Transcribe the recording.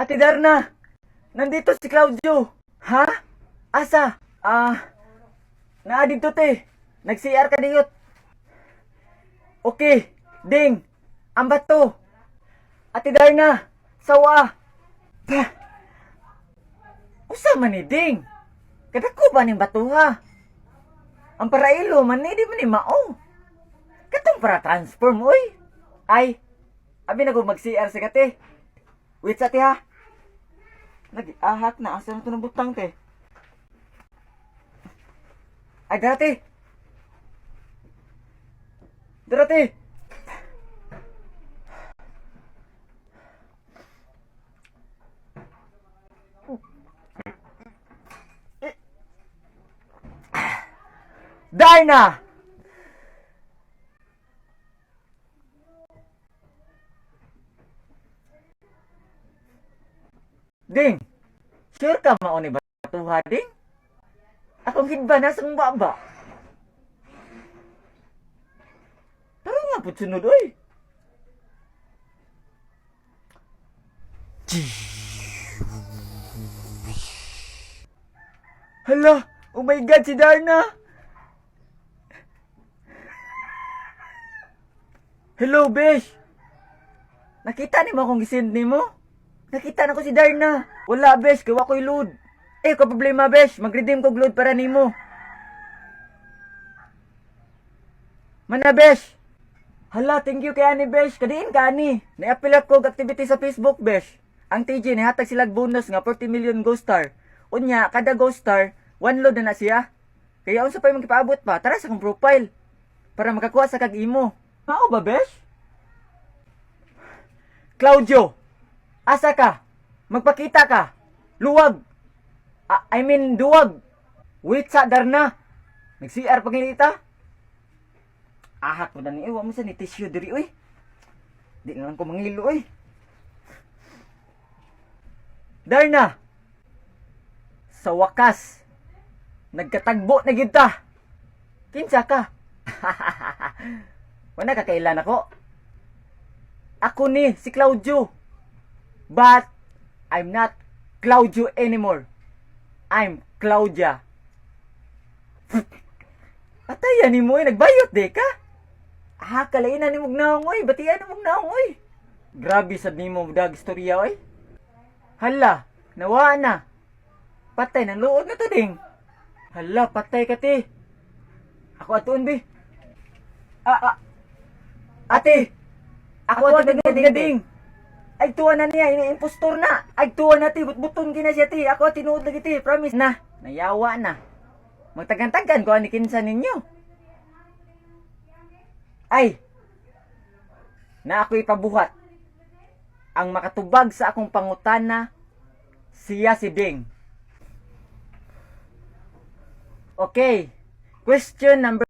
Ate Darna, nandito si Claudio. Ha? Asa? Ah, naa dito, te. Nag-CR ka diyot. Okay, ding. Ang bato. Ate Darna, sawa. Pa. Usa man ni, ding? Kadako ba ning batuha? Ang parailo man ni, di man ni mao. Katong para transform, oy. Ay, abi na ko mag-CR sa kate. Wait sa, te, ha. Nag-ahak na. Asa na ito ng butang, te? Ay, dara, te. Dara, te. Darna! Ding! Sure ka mao ni batuha, ding? Akong hidba nasa kong baba. Tara nga po sunod, oy. Hala! Oh my God, si Darna! Hello, besh! Nakita ni mo akong gisend ni mo? Nakita na ko si Darna. Wala, besh, gawa ko'y load. Eh, ko problema, besh. Mag-redeem ko load para nimo. Mana, besh. Hala, thank you kay ani, besh. Kadiin ka ani. Niapil ako og activity sa Facebook, besh. Ang TG nihatag sila bonus nga 40 million Ghost Star. Unya, kada Ghost Star, one load na na siya. Kaya unsa pa yung magpaabot pa? Tara sa akong profile. Para makakuha sa kag imo. Mao ba, besh? Claudio, asa ka? Magpakita ka. Luwag. Ah, I mean, duwag. Wait sa, Darna. Nag-CR pa ginita. Ahak ko na ni. Wa mo sa ni tissue diri, uy. Di na lang ko mangilo, uy. Darna. Sa wakas, nagkatagbo na gid ta. Kinsa ka? Wala ka kailan ako. Ako ni si Claudio. But I'm not Claudio anymore. I'm Claudia. Atayan ni mo, eh, nagbayot de ka? Ah, kalain na ni mong naong, oy. Batian ni mong naong, oy. Grabe sad nimo dag istorya, oy. Hala, nawa na. Patay ng luod na to, ding. Hala, patay ka, te. Ako atuon, be. Ah, ah. Ate, ako ato nga, ding. Ay, tuwa na niya, ini-impostor na. Ay, tuwa na, ti, butbuton gina siya, ti. Ako tinuod lagi, ti, promise na. Nayawa na. Magtagan-tagan ko ani kinsa ninyo. Ay, na ako ipabuhat. Ang makatubag sa akong pangutana, siya si Ding. Okay, question number